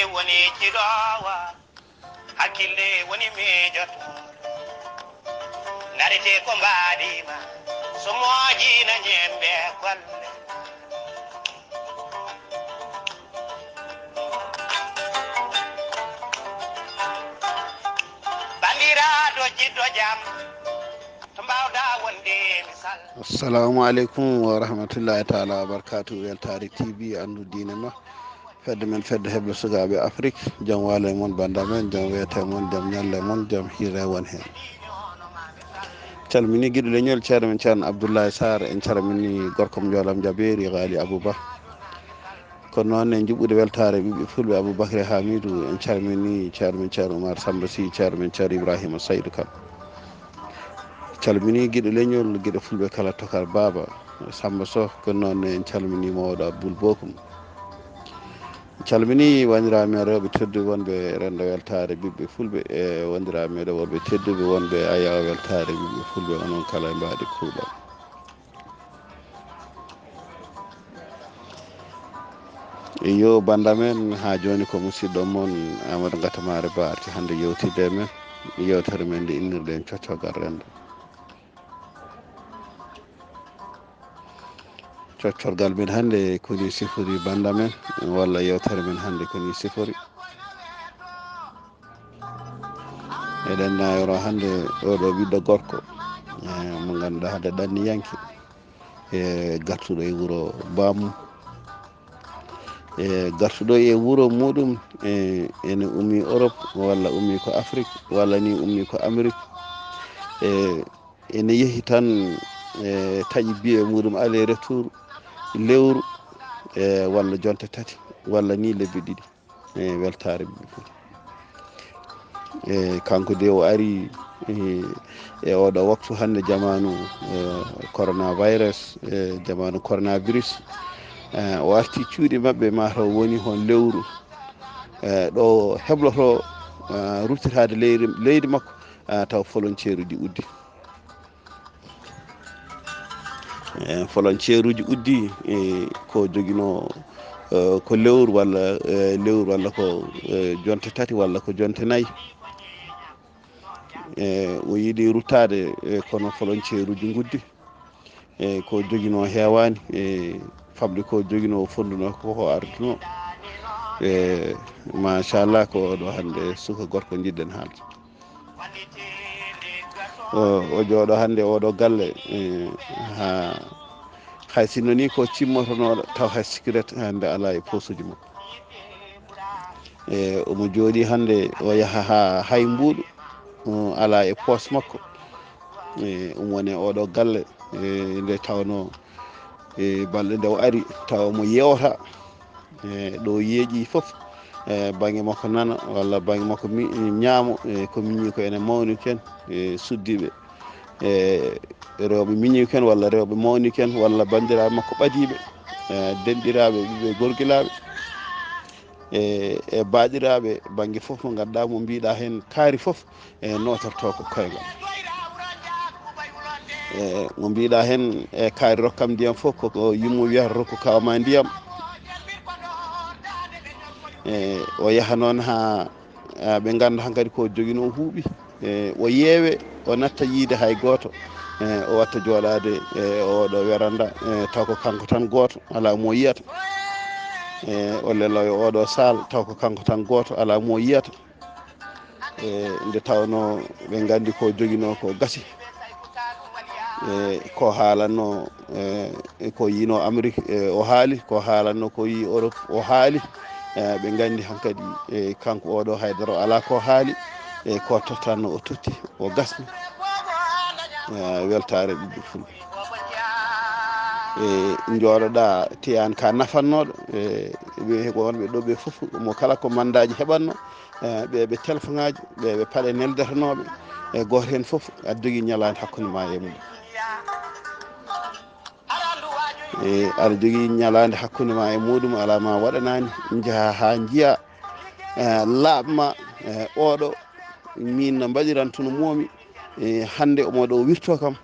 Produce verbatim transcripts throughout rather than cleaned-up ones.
Woni jiɗoowo, hakkille woni miijoto. Narete ko mbaɗima, so moƴƴina ñembe golle. Bandiraɗo jiɗɗo jam, to mbawɗa wonde mi sal. Assalamu aleykum wa rahmatullahi taala wa barakatuh. Weltaare T V, anndu diine ma. Fedde men, fedde heɓɓe sukaaɓe Afrik. Jam waale e mon, bannda men, jam weete e mon, jam ñalle e mon, jam hiire won heen. Calmini giɗo leñol, ceerno men Ceerno Abdoulaye Sarr, en calmini gorko mo njoolam jabeeri, Ghali Abouba. Kono noon, en njuɓɓude weltaare ɓiɓɓe fulɓe Aboubacry Hamidou, en calmini ceerno men Ceerno Oumar Samba Sy, ceerno men Ceerno Ibrahima Saydou Kane. Calmini giɗo leñol, giɗo fulɓe kala, Tokar Baba Samba Soh, kono noon en calmini mawɗo Abdoul Bokum. Calmini wondiraaɓe men rewɓe tedduɓe wonɓe rendo weltaare ɓiɓɓe fulɓe, e wondiraaɓe men worɓe tedduɓe wonɓe Ayaw weltaare ɓiɓɓe fulɓe, onon kala e mbaadi kuuɓal. Iyo, bannda men, haa jooni ko musidɗo mon Amadou Ngatamare Ba arti hannde yewtidde e men. Yewtere men nde innirɗen Coccorgal Renndo. Coccorgal men hannde ko ni sifori, bannda men, walla yewtere men hannde ko ni sifori. Eɗen naayoro hannde oɗo ɓiɗɗo gorko, eh, mo ngannduɗaa hannde ɗanniyanke, e gartuɗo e wuro baamu, e gartuɗo e wuro muɗum, e ene ummi Europe, walla ummi ko Afrique, walla ni ummi ko Amérique. E ene yehi tan, e taƴi biye muɗum aller retour lewru, e walla jonte tati, walla ni lebbi ɗiɗi. E weltaare ɓiɓɓe fulɓe. E kanko de o ari, e, e oɗo waktu hannde, jamaanu, e, coronavirus, e jamaanu coronavirus. E, o arti cuuɗi maɓɓe, mataw woni hon lewru, e, ɗo hebloto, e, ruttitaade leydi, leydi makko, e, taw foloñceeruuji uddi. E, foloñceeruuji uddi, e, ko joginoo, e, ko lewru walla, e, lewru walla ko, e, jonte tati walla ko jonte nayi. E, o yiɗi ruttaade, e, kono foloñceeruuji nguddi. E, ko joginoo heewaani, e, famɗi ko joginoo, fondunoo ko, ko arduno. E, machallah, ko oɗo hannde suka gorko njiɗɗen haalde. O, o jooɗo hannde oɗo galle, e, haa, hay sinno ni ko cimmotonooɗo, taw hay sikiret hannde alaa e posuji makko. E, omo jooɗi hannde, o yaha haa hay mbuuɗu, o, alaa e poos makko. E, omo woni oɗo galle, e, nde tawnoo, e, balɗe nde o ari, tawa omo yewta. E, ɗo yeeƴi fof, e, bannge makko nana, walla bannge makko mi-, ñaamo, e, ko miñi ko ene mawni ken, e, suddiiɓe, e, rewɓe miñi ken, walla rewɓe mawni ken, walla banndiraaɓe makko ɓadiiɓe, e, denɗiraaɓe, ɓiɓɓe gorgilaaɓe, e, e baaɗiraaɓe bannge fof mo ngannduɗaa mo mbiɗa heen kaari fof, e nootorto ko koyngal. E, mo mbiɗa heen, e kaari rokkam ndiyam fof, ko, ko yummo wiyata rokku kawma ndiyam. E, o yaha noon haa, a, ɓe ngannda hankadi ko joginoo huuɓi. E, o yeewe, o natta yiide hay gooto. E, o watta jooɗaade, e, oɗo weranda, e, taw ko kanko tan gooto, alaa mo yiyata. E, o leloo e oɗo saal, taw ko kanko tan gooto, alaa mo yiyata. E, nde tawnoo ɓe nganndi ko joginoo ko gasi. E, ko haalanno, e, ko yino Amérique, e, o haali, ko haalanno ko yi Europe, o haali. E, ɓe nganndi hankadi, e, kanko oɗo haydara alaa ko haali, e, ko tottanno o totti, o gasni. E, weltaare ɓiɓɓe fulɓe. E, njooɗoɗa teyani ka nafannooɗo, e, ɓe wonɓe ɗo ɓe fof, mo kala ko mandaaji heɓatno, e, ɓe, ɓe telefŋaaji, ɓe, ɓe paɗe neldetenooɓe, e gooto heen fof aɗa jogii ñalaande hakkunde ma e mum. E, aɗa jogii ñalaande hakkunde ma e muɗum, alaa ma waɗanaani, njaha haa njiya, e, laaɓma, e, oɗo, min no mbaɗirantuno moomi, e, hannde omo ɗo wirto kam,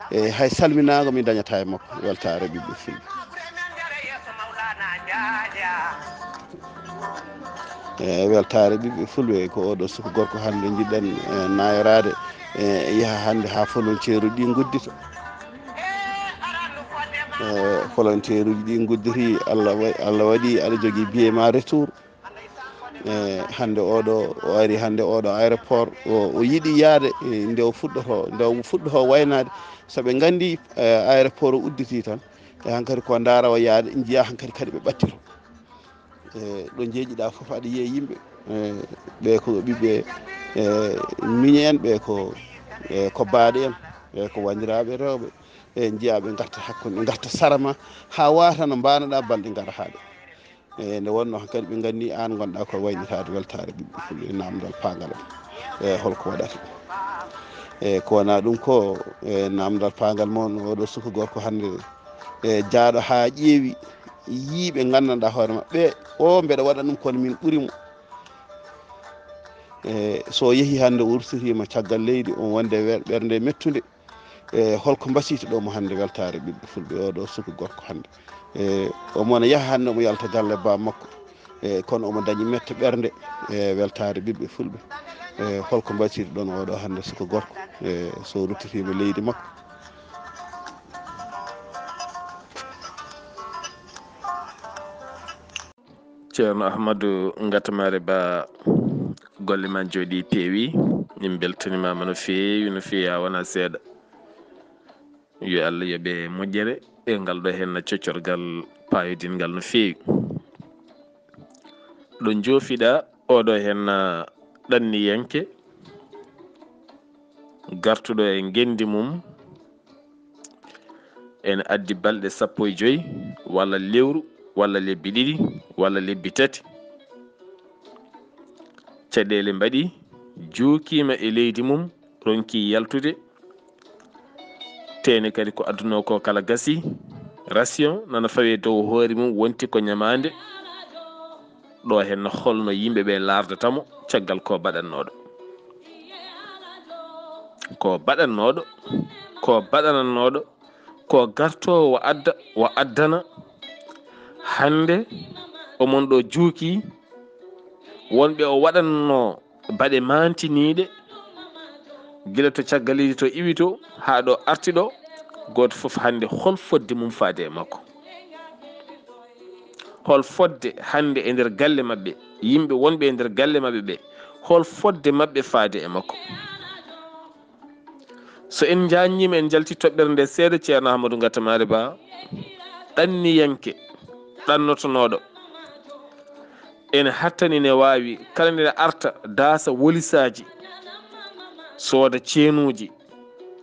e, hay salminaango mi dañata e makko, weltaare ɓiɓɓe fulɓe. E weltaare ɓiɓɓe fulɓe, ko oɗo suka gorko hannde njiɗɗen, e, naayoraade, e, yaha hannde haa folonceeru ɗi nguddita. E, folonceeruuji ɗi ngudditi, Allah wa-, Allah waɗi aɗa jogii billet ma retour. E, hannde oɗo, o ari hannde oɗo aéroport, o, o yiɗi yaade, e, nde o fuɗɗoto, nde o fuɗɗoto waynaade. So ɓe nganndi, e, aéroport o udditi tan, e, hankadi ko ndaara o yaade, njiya hankadi kadi ɓe ɓattiro. E, ɗo njeeƴiɗa fof aɗa yiya yimɓe. E, ɓe ko ɓiɓɓe, e, miñe en, ɓe ko, e, ko baaɗe en, ɓe ko wanndiraaɓe rewɓe. E, njiya ɓe ngarta hakkunde, ngarta sara ma, haa wata no mbaanoɗa balɗe ngara haa ɗo. E, nde wonno hankadi ɓe nganni aan ngonɗa ko waynitaade weltaare ɓiɓɓe fulɓe e namdal paangal am. E, holko waɗata? E, ko wona ɗum ko, e, namdal paangal mon oɗo suka gorko hannde, e, jaaɗo haa ƴeewi, yii ɓe nganndanɗa hoore maɓɓe, o mbeɗa waɗa ɗum kono min ɓuri mo. E, so yehi hannde o rustitima caggal leydi, on wonde wer-, ɓernde mettunde. E, holko mbasiytoɗon mo hannde weltaare ɓiɓɓe fulɓe, oɗo suka gorko hannde? E, omo ne yaha hannde omo yalta galle ba makko. E, kono omo dañi mette ɓernde, e, weltaare ɓiɓɓe fulɓe. E, holko mbasiytoɗon oɗo hannde suka gorko, e, so ruttitima leydi makko? Ceerno Ahmadu Ngatamare Ba, golle ma jooɗi peewi, min beltanimaama no feewi, no feewi, haa wonaa seeɗa. Yo Allah yoɓe moƴƴere e ngal ɗo henna coccorgal paayodingal no feewi. Ɗo njoofiɗa oɗo henna ɗanniyanke gartuɗo e ngenndi mum, ene addi balɗe sappo e joy, walla lewru, walla lebbi ɗiɗi, walla lebbi tati. Caɗeele mbaɗi, juukiima e leydi mum, ronki yaltude. Teene kadi ko adduno ko kala gasi, ration nana fawe dow hoore mum, wonti ko ñamaande. Ɗo henna holno yimɓe ɓe laardatamo caggal ko baɗannooɗo? Ko baɗannooɗo, ko baɗanannooɗo, ko gartoowo o adda, o addana. Hannde omon ɗo juuki wonɓe o waɗanno baɗe mantiniiɗe, gila to caggal leydi to iwi to, haa ɗo arti ɗo, gooto fof hannde hol fodde mum faade e makko? Hol fodde hannde e nder galle maɓɓe, yimɓe wonɓe e nder galle maɓɓe ɓe, hol fodde maɓɓe faade e makko? So en njaññiima, en njalti toɓɓere nde seeɗa, Ceerno Ahmadu Ngatamari Ba, ɗanniyanke, ɗannotonooɗo, ene hattani, ne waawi, kala nde arta, daasa wolisaaji, sooda ceenuuji,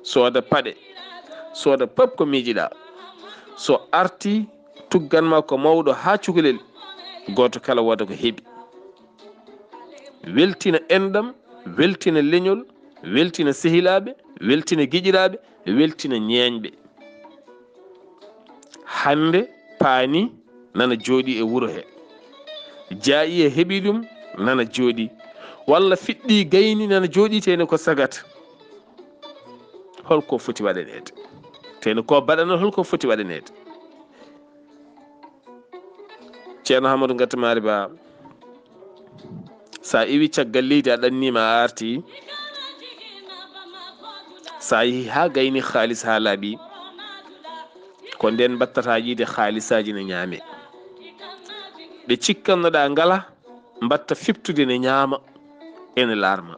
sooda paɗe, sooda pop ko miijiɗa. So arti, tuggan ma ko mawɗo haa cukalel, gooto kala wooda ko heɓi. Weltina enɗam, weltina leñol, weltina sehilaaɓe, weltina giƴiraaɓe, weltina ñeeñɓe. Hannde paani nana jooɗi e wuro he. Jaayi e heɓi ɗum nana jooɗi. Walla fiɗɗi gayni nana jooɗi, tene ko sagat. Holko foti waɗaneede? Tene ko baɗanoo, holko foti waɗaneede? Ceerno Amadou Ngatamari Ba, sa iwi caggal leydi, a ɗannima, a arti, sa yehi ha gayni haalis ha laaɓi, ko nden mbattata yiide haalisaaji ne ñaame. Ɓe cikkannoɗa ngala, mbatta fiptude ne ñaama, ene laarma.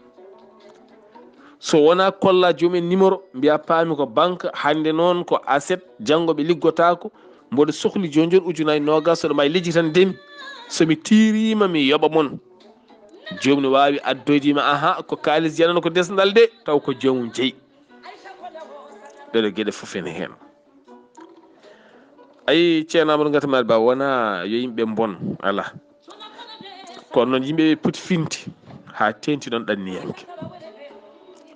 So wona kolla joomum en numéro, mbiya paami ko banque, hannde noon ko aset, janngo ɓe liggotaako, mboɗo sohli jooni jooni ujunaaji noogas, oɗo mbawi lijjitande mi. So mi tiirima, mi yoɓa mon. Joomum ne waawi addoyde ma, aha, ko kaalis janano ko desnal de, taw ko joomum jeyi. Ɗeɗo geɗe fof ene heen. Ayi, Ceerno Amadou Ngatamari Ba, wona yo yimɓe mbon, ala. Kono noon yimɓe ɓe poti finde haa teenti ɗon ɗanniyanke.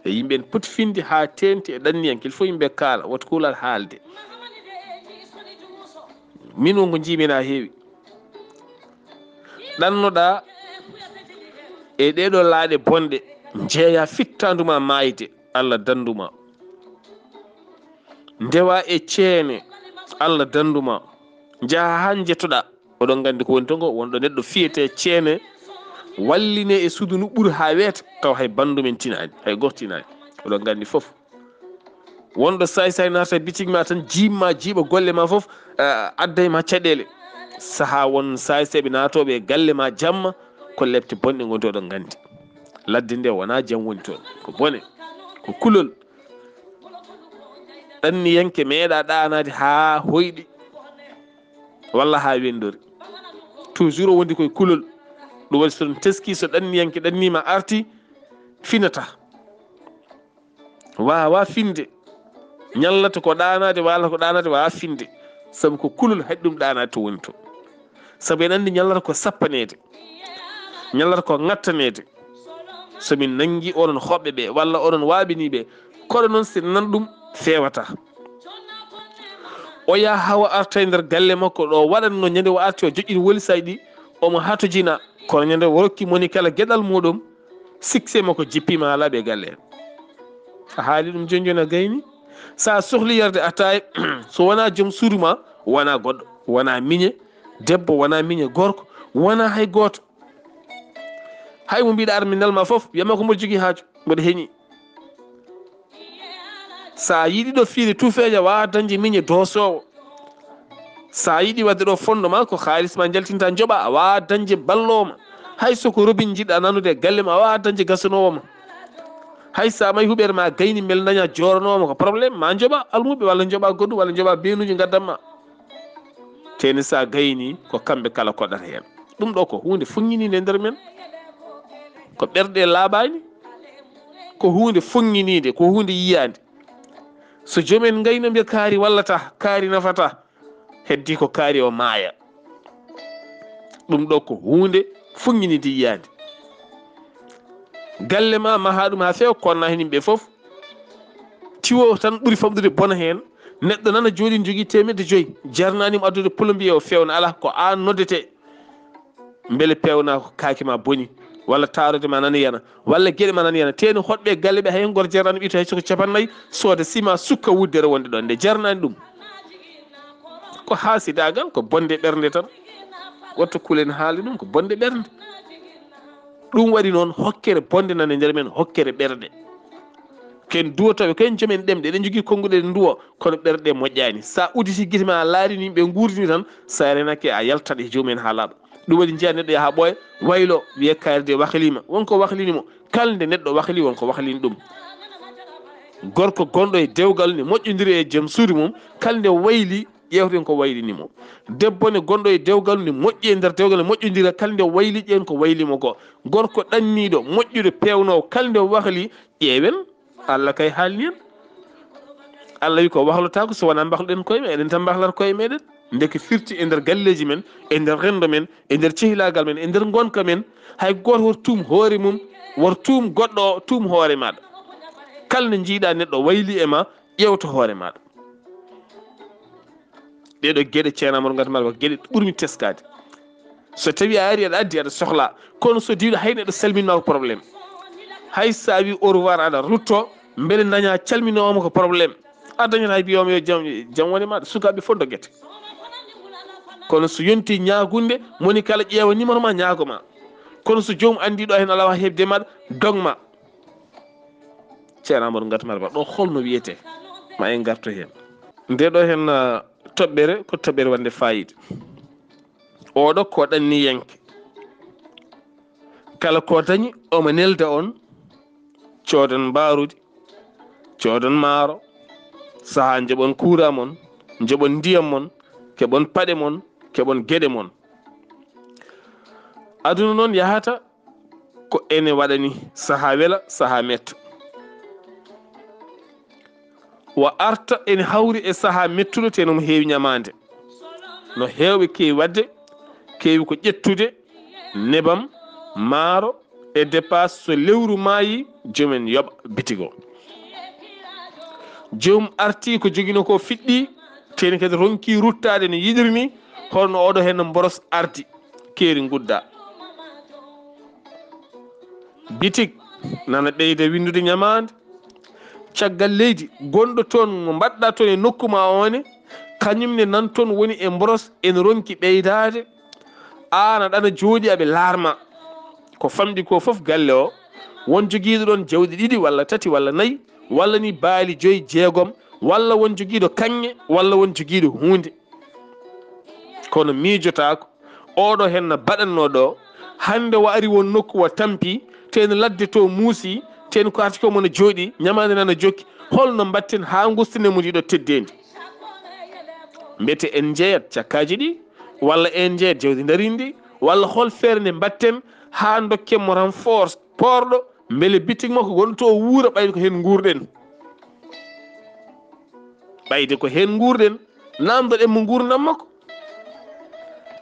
E yimɓe en poti finde haa teenti e ɗanniyanke. Il faut yimɓe kaala, woto kuulal haalde. Min won ko njiimi na heewi. Ɗannoɗa e ɗeɗo laaɗe bonɗe, njeeya fittaandu ma maayde, Allah dandu ma. Ndewa e ceene, Allah dandu ma. Njaha haa njettoɗa. Oɗon nganndi ko woni to ngo, wonɗo neɗɗo fiyete ceene, walline e suudu ndu ɓuri haa weeta, taw hay banndu men tinaani, hay gooto tinaani. Oɗon nganndi fof. Wonɗo saay-saay naata bitik ma tan, jiimma, jiiɓa golle ma fof, eh, adday ma caɗeele. Sahaa won saay-saayɓe naatooɓe e galle ma jamma, ko lepte bonɗe ngonti, oɗon nganndi. Ladde nde wonaa jam woni toon, ko bone, ko kulol. Ɗanniyanke meeɗa ɗaanaade haa hoyɗi, walla haa wenndori. Toujours o wondi koye kulol. Ɗum waɗi so ɗum teski, so ɗanniyanke ɗanniima arti, finata. Waawa finde. Ñallata ko ɗaanaade, waalata ko ɗaanaade, waawa finde. Sabu ko kulol haɗi ɗum ɗaanaade to woni to. Sabu en anndi ñallata ko sappaneede. Ñallata ko ŋattaneede. So min nanngi onon hoɓɓe ɓe, walla onon waaɓinii ɓe, koɗo noon si nan ɗum feewata. O yaha hawa arta e nder galle makko ɗo, waɗatno ñande o arti o joƴƴini woli sayɗi, omo hatojina, kono ñande o rokki moni kala geɗal muɗum, succès makko jippiima haa laaɓi e galle en. A haali ɗum jooni jooni a gayni. So a sohli yarde attaaya, so wonaa joom suudu ma, wonaa goɗɗo, wonaa miñe debbo, wonaa miñe gorko, wonaa hay gooto. Hay mo mbiɗa ar mi nelma fof, wiyama ko mboɗo jogii haaju, mboɗo heñi. Sa yiɗi ɗo fiide tufeeje, a waawa dañde miñe doosoowo. Sa yiɗi waɗde ɗo fondement, ko haalis ma njaltinta njoɓa, a waawa dañde balloowo ma. Hay so ko robin njiɗɗa nanude e galle ma, a waawa dañde gasanoowo ma. Hay sa mahi huɓeere ma gayni, mbele daña jooranoowo ma, ko problème, ma njoɓa almuɓe walla njoɓa goɗɗum walla njoɓa beenuuji ngaddan ma. Teni sa gayni, ko kamɓe kala koɗata heen. Ɗum ɗo ko huunde fuññiniinde e nder men. Ko ɓerɗe laaɓaani, ko huunde fuññiniinde, ko huunde yiyaande. So joom en ngayno mbiya kaari wallata, kaari nafata, heddi ko kaari o maaya. Ɗum ɗo ko huunde fuññiniinde yiyaande. Galle ma maha ɗum haa feewa, konna heen yimɓe fof. Tiwo tan ɓuri famɗude bona heen. Neɗɗo nana jooɗi jogii teemedde joyi, jarnaani mo addude plombier o feewna, alaa ko aan noddete. Mbele peewna ko kaake ma boni, walla taarode ma nana yana, walla geɗe ma nana yana. Teni hoɗɓe e galle ɓe hay heen goto jarnaani ɓiito hay soko capannayyi, sooda sima sukka wuddere wonde ɗon nde jarnaani ɗum. Ko haasidaagal, ko bonde ɓernde tan. Wattu kulen haali ɗum, ko bonde ɓernde. Ɗum waɗi noon hokkere bonde nana e nder men, hokkere ɓerɗe. Ken duwotooɓe, ko en joom en ɗemɗe, eɗen njogii konnguɗi eɗen nduwo, kono ɓerɗe moƴƴaani. Sa udditi gite ma a laarini yimɓe nguurdini tan, sa renake a yaltat e joom en haa laaɓa. Ɗum waɗi njiya neɗɗo yaha ɓooya, waylo, wiye kaari de waklima. Won ko waklini mo. Kala nde neɗɗo wakli, won ko waklini ɗum. Gorko gonɗo e dewgal ne moƴƴondiri e joom suudu mum, kala nde wayli, ƴeewten ko waylini mo. Debbo ne gonɗo e dewgal ne moƴƴi e nder dewgal ne moƴƴondira, kala nde wayli, ƴeewen ko wayli mo ko. Gorko ɗanniiɗo, moƴƴude, peewnoowo, kala nde wakli, ƴeewen, Allah kay haalni en. Allah wi ko waklotako so wonaa mbakloɗen koye men, eɗen tan mbaklata koye meɗen. Ndeke firti e nder galleeji men, e nder renndo men, e nder cehilaagal men, e nder ngonka men, hay gooto wor tuum hoore mum, wor tuum goɗɗo o, tuum hoore maɗa. Kala nde njiiɗa neɗɗo wayli e ma, ƴeewto hoore maɗa. Ɗeɗo geɗe, Ceerno Amadou Ngata Mara, ko geɗe ɓurmi teskaade. So tawi a ari aɗa addi aɗa sohla, kono so diwɗo hay neɗɗo salminma ko problème. Hay sa wi au revoir aɗa rutto, mbele daña calminoowo ma ko problème. A dañata hay mbiyoowo ma yo jam, jam wone maɗa, sukaaɓe fof doggete. Kono so yonti ñaagunde, moni kala ƴeewa numéro ma ñaago ma. Kono so joomum anndi ɗo heen alaa heɓde maɗa, dogma. Ceerno Amadou Ngata Mara Ba, ɗo holno wiyetee? Ma en ngarto heen. Nde ɗo heen, ah, toɓɓere, ko toɓɓere wonde faayiida. Oɗo ko ɗanniyanke. Kala ko dañi, omo nelda on, coodon mbaarudi, coodon maaro, sahaa njoɓon kuuraa mon, njoɓon ndiyam mon, keɓon paɗe mon, keɓon geɗe mon. Aduna noon yahata ko ene waɗani sahaa wela, sahaa metta. Wa arta ene hawri e sahaa mettuɗo, te no mo heewi ñamaande. No heewɓe keewi waɗde, keewi ko ƴettude nebam, maaro e dépasse. So lewru maayi, joomen yoɓa bitigo. Joom arti ko jogino ko fiɗɗi, teni kadi ronki ruttaade no yiɗiri ni, hono oɗo heen no mboros ardi, keeri ngudda. Bitik nana ɓeyda winndude ñamaande. Caggal leydi gonɗo toon mo mbaɗɗa toon e nokku ma oone, kañum ne nan toon woni e mboros, ene ronki ɓeydaade. Aan aɗa jooɗi aɓe laarma. ko famɗi ko fof galle o, won jogiiɗo ɗon jawdi ɗiɗi walla tati walla nayi, walla ni baali joyi, jeegom, walla won jogiiɗo kaŋŋe, walla won jogiiɗo huunde. Kono miijotaako, oɗo heen no baɗatnoo ɗo, hannde o ari won nokku o tampi, teen ladde to muusi, teen ko arti ko mo no jooɗi, ñamaande nana jokki. Holno mbaɗten haa ngustunen mo ndiɗo teddeendi? Mbete en njeeyat cakkaaji ɗi, walla en njeeyat jawdi ndariindi, walla hol feere nde mbaɗten haa ndokken mo renforce poorɗo, mbele bitik makko gonɗo to o wuura, ɓayde ko heen nguurɗen? Ɓayde ko heen nguurɗen, naamndoɗen mo nguurndam makko.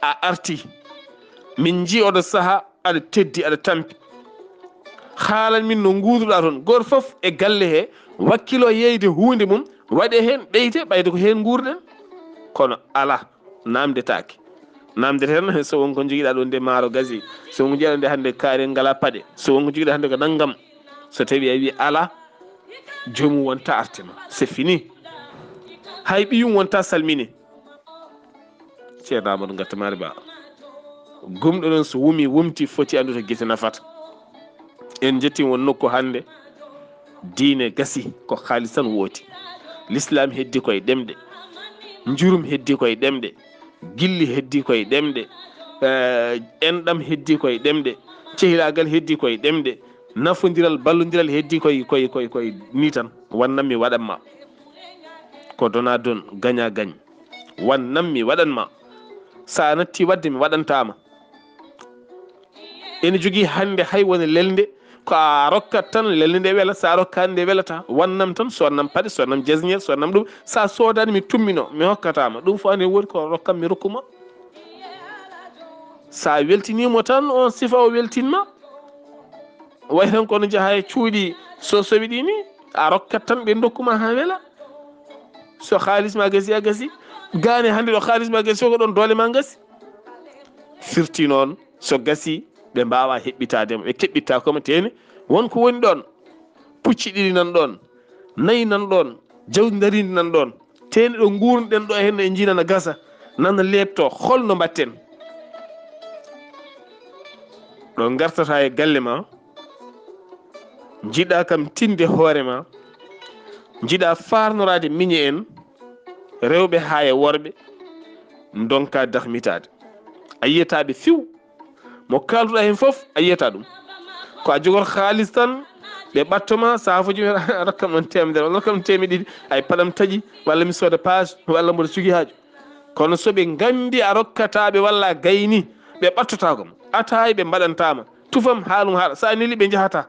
A arti, min njii oɗo saha aɗa teddi, aɗa tampi. Haalan min no nguurduɗaa toon. Gooto fof e galle he wakkilo yeeyde huunde mum, waɗe heen ɓeyde, ɓayde ko heen nguurɗen. Kono alaa, naamndetaake. Naamndete tan, so won ko njogiɗaa ɗo nde maaro gasi, so won ko njogiɗaa nde hannde kaari ngalaa paɗe, so won ko njogiɗaa hannde ko nanngam. So tawi a wi alaa, joomum wonta artima. C'est fini. Hay ɓiyum wonta salmini. Ceerno Amadou Gatta Mari Ba. Gumɗo ɗon so wumi, wumti, foti anndu to gite nafata. En njetti won nokku hannde. Diine gasi, ko haalis tan wooti. L'islam heddi koye ɗemɗe. Njurum heddi koye ɗemɗe. Gilli heddi koye ɗemɗe. Eh, enɗam heddi koye ɗemɗe. Cehilaagal heddi koye ɗemɗe. Nafondiral, ballondiral heddi koye, koye, koye, koye ni tan. Wannam mi waɗan ma. Ko dona don, gaña gañ. Wannam mi waɗan ma. Sa natti waɗde, mi waɗantama. Ene jogii hannde hay woni lelnde, ko a rokkat tan lelnde nde wela, so a rokkaani nde welata. Wannam tan, sodnam paɗe, sodnam jasnier, sodnam ɗum. So a soodaani, mi tummino, mi hokkataama. Ɗum fof ene woodi ko rokkam, mi rokkuma. So a weltiniimo tan, on sifa o weltinma. Way tan kono njaha e cuuɗi so sowi ɗi ni, a rokkat tan ɓe ndokkuma haa wela. So haalis ma gasi, a gasi. Gaane hannde ɗo haalis ma gasi, ko ɗon doole ma gasi. Firti noon, so gasi, ɓe mbaawa heɓɓitaade mo, ɓe keɓɓittaako mo. Teeni, won ko woni ɗoon, pucci ɗiɗi nan ɗoon, nayi nan ɗoon, jawdi ndariindi nan ɗoon. Teeni, ɗo nguurnuɗen ɗo, heen e njiina na gasa, nana leeptoo, hol no mbaɗten? Ɗo ngartata e galle ma, njiɗa kam tinde hoore ma, njiɗa faarnoraade miñe en, rewɓe haa e worɓe, ndonka dahmitaade. A yiyata ɓe fiw. Mo kaalduɗa heen fof, a yiyata ɗum. Ko a jogor haalis tan, ɓe ɓatto ma, saafuji mi rokkam ɗon teemedere, walla rokkam teemedde ɗiɗi, ay paɗam taƴi, walla mi sooda paas, walla mboɗo sugii haaju. Kono so ɓe nganndi a rokkata ɓe walla a gayni, ɓe ɓattotaako ma. Ataay ɓe mbaɗantama. Tufam haalum haala. So a neli ɓe njahata.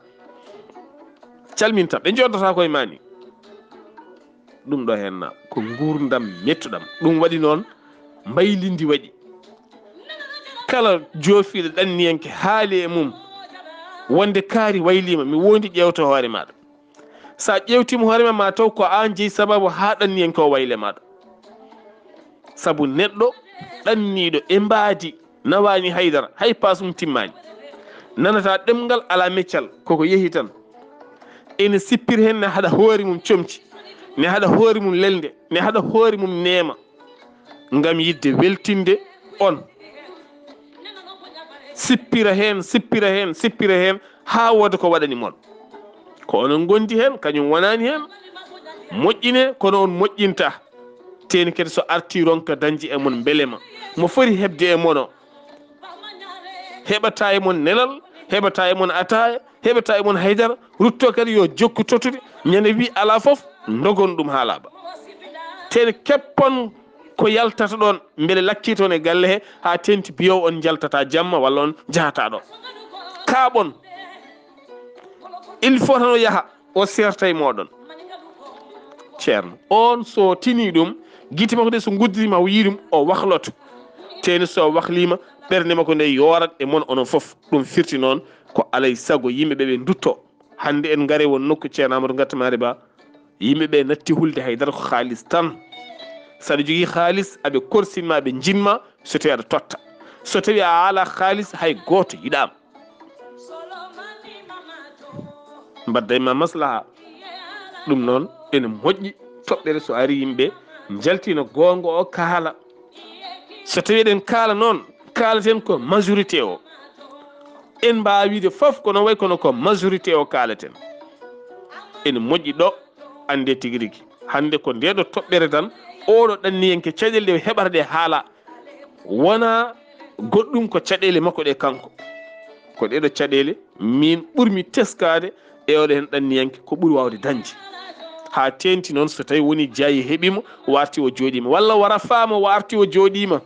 Calminta. Ɓe njoddatako e ma ni. Ɗum ɗo henna ko nguurndam mettuɗam. Ɗum waɗi noon mbaylindi waɗi. Kala joofiiɗo ɗanniyanke haali e mum wonde kaari waylima, mi wondi ƴeewto hoore maɗa. Sa ƴeewtima hoore ma, ma taw ko an jeyi sababu haa ɗanniyanke o wayle maɗa. Sabu neɗɗo ɗanniiɗo e mbaadi nawaani haydara, hay paasum timmaani. Nanata ɗemngal ala meccal, koko yehi tan. Ene sippir heen ne haɗa hoore mum comci, ne haɗa hoore mum lelnde, ne haɗa hoore mum neema. Ngam yiɗde weltinde on. Sippira heen, sippira heen, sippira heen, haa wooda ko waɗani mon. Ko onon ngondi heen, kañum wonaani heen. Moƴƴine, kono on moƴƴinta. Teeni kadi so arti ronka dañde e mon mbelema. Mo foti heɓde e mon o. Heɓata e mon nelal, heɓata e mon ataaya, heɓata e mon haydara. Rutto kadi yo jokku tottude. Ñande wi ala fof, ndogon ɗum haa laaɓa. Teeni keppon ko yaltata ɗoon, mbele lakkii toon e galle he, haa teenti biyo on njaltata jamma walla on njahata ɗo. Kaaɓon. Il faut tan o yaha, o serta e mooɗon. Ceerno. On so tini ɗum, gite makko ɗe so nguddiri ma o yii ɗum, o wahloto. Teeni so wahlima, ɓernde makko nde yoorat e mon onon fof. Ɗum firti noon ko alay sago yimɓe ɓe ɓe ndutto. Hannde en ngare won nokku Ceerno Amadou Gatta Mari Ba. Yimɓe ɓe natti hulde haydara ko haalis tan. Saɗa jogii haalis, aɓe korsin ma, ɓe njin ma, so tawi aɗa totta. So tawi a ala haalis, hay gooto yiɗaama. Mbadday ma maslaha. Ɗum noon, ene moƴƴi toɓɓere so ari yimɓe njaltina goonga o kaala. So tawi eɗen kaala noon, kaalaten ko majorité o. En mbaawi wiide fof ko noon wayi kono ko majorité o kaaleten. Ene moƴƴi ɗo, annde tigi rigi. Hannde ko nde ɗo toɓɓere tan, oɗo ɗanniyanke caɗeele ɗe heɓata ɗe haala. Wona goɗɗum ko caɗeele makko ɗe kanko. Ko ɗeɗo caɗeele min ɓurmi teskaade e oɗo heen ɗanniyanke ko ɓuri waawde dañde. Haa teenti noon so tawi woni jaayi heɓiima, warti o jooɗiima. Walla wara faama warti o jooɗiima.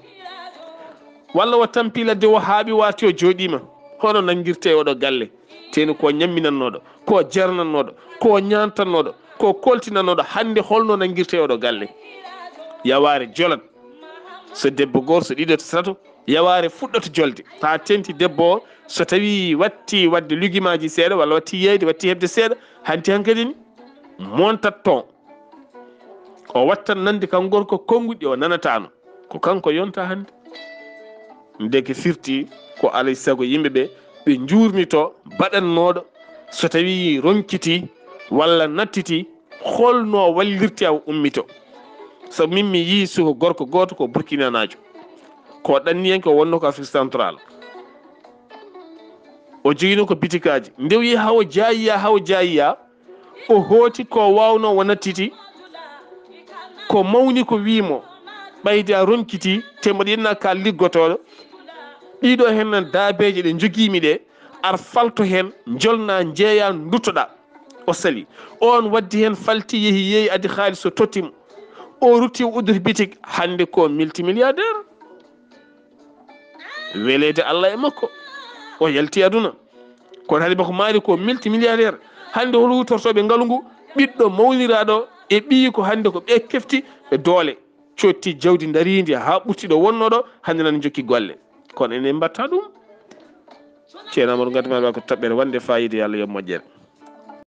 Walla o tampi ladde o haaɓi warti o jooɗiima. Hono nanngirte oɗo galle? Teeni ko ñamminannooɗo, ko jarnannooɗo, ko ñaantannooɗo, ko koltinannooɗo. Hannde holno nanngirte oɗo galle? Yawaare jolat. So debbo gooto, so ɗiɗo, so tato, yawaare fuɗɗoto jolde. Haa teenti debbo o, so tawi watti waɗde lugimaaji seeɗa, walla watti yeeyde, watti heɓde seeɗa, hanti hankadi ni, montat ton. O wattan nande kan gorko konnguɗi o nanataano. Ko kanko yonta hannde. Ndeke firti ko alay sago yimɓe ɓe, ɓe njuurnito baɗannooɗo, so tawi ronkiti walla nattiti, holno wallirte o ummito. Sabu min mi yii suka gorko gooto ko burkinanaajo. Ko ɗanniyanke o wonno ko Afrique Central. O joginoo ko bitikaaji. Nde o yii hawo jaayiya, hawo jaayiya, o hooti ko waawnoo o nattiti. Ko mawni ko wiimo, ɓayde a ronkiti, te mboɗo yiɗna ka liggotooɗo. Ɗiɗo heen nan daabeeje ɗe njogiimi ɗe, ar falto heen, njolna, njeeya, nduttoɗa. O sali. On waddi heen falti, yehi, yeeyi, addi haalis o totti mo. O rutti o udditi bitik, hannde ko multimilliardaire. Weleede Allah e makko. O yalti aduna. Kono hade makko maari ko multimilliardaire. Hannde hol huutortooɓe ngalu ngu? Ɓiɗɗo mawniraaɗo e ɓiyi ko hannde ko ɓe kefti e doole. Cotti jawdi ndariindi haa ɓurti ɗo wonnoo ɗo, hannde nan jokki golle. Kono enen mbatta ɗum. Ceerno Amadou Ngati Maɗa ko toɓɓere wonde faayiida, yo Allah yoɓ moƴƴere.